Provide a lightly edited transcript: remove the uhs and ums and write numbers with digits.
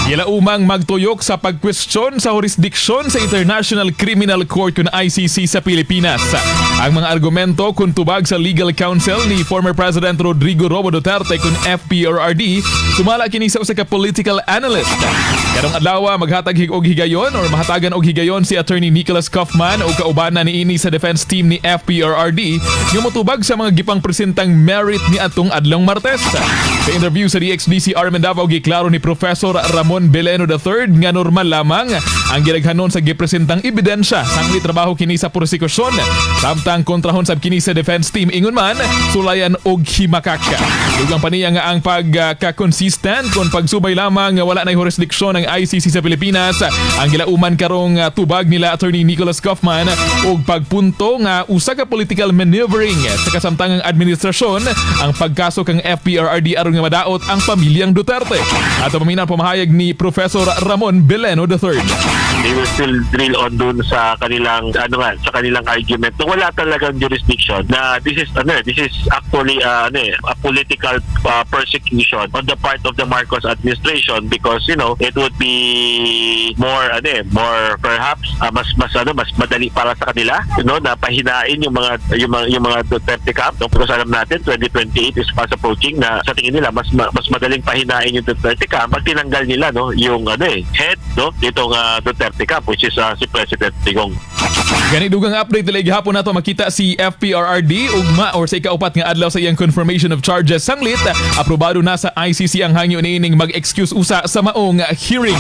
Gilaumang magtuyok sa pagkwestiyon sa jurisdiksyon sa International Criminal Court kun ICC sa Pilipinas. Ang mga argumento kung tubag sa legal counsel ni former President Rodrigo Roa Duterte kun FPRRD, sumala kini sa usa ka political analyst. Karong adlaw, maghatag og higayon or mahatagan og higayon si Attorney Nicholas Kaufman o kaubanan niini sa defense team ni FPRRD nga motubag sa mga gipang presentang merit ni atong adlong Martes. Sa interview sa DXDC Armen Davao, giklaro ni Professor Ramon Beleno III nga normal lamang ang gidaghanon sa gipresentang ebidensya sangli trabaho kini sa prosekusyon. Samtang kontrahon sab kini sa defense team, ingon man sulayan og himakak. Dugang pa niya nga ang pagka-consistent kung pagsubay lamang nga wala na jurisdiksyon ng ICC sa Pilipinas ang gilauman karong tubag nila Attorney Nicholas Kaufman og pagpunto nga usa ka political maneuvering sa kasamtangang administrasyon ang pagkaso kang FPRRD aron nga madaot ang pamilyang Duterte. Ato paminaw pamahayag ni Professor Ramon Beleno III. They will still drill on dun sa kanilang ano nga, sa kanilang argument na wala talagang jurisdiction, na this is ano eh, this is actually ano eh, a political persecution on the part of the Marcos administration because it would be more ano eh, more perhaps mas mas ano, mas madali para sa kanila na pahinain yung mga Duterte camp, no? Because alam natin, 2028 is fast approaching, na sa tingin nila mas madaling pahinain yung Duterte camp pag tinanggal nila, no, yung ano eh, head, no, itong Duterte camp, which is si President Digong. Gani dugang update dili gihapon nato makita si FPRRD ugma or sa ikaupat nga adlaw sa iyang confirmation of charges, sanglit aprobado na sa ICC ang hangyo niining mag-excuse usa sa maong hearing.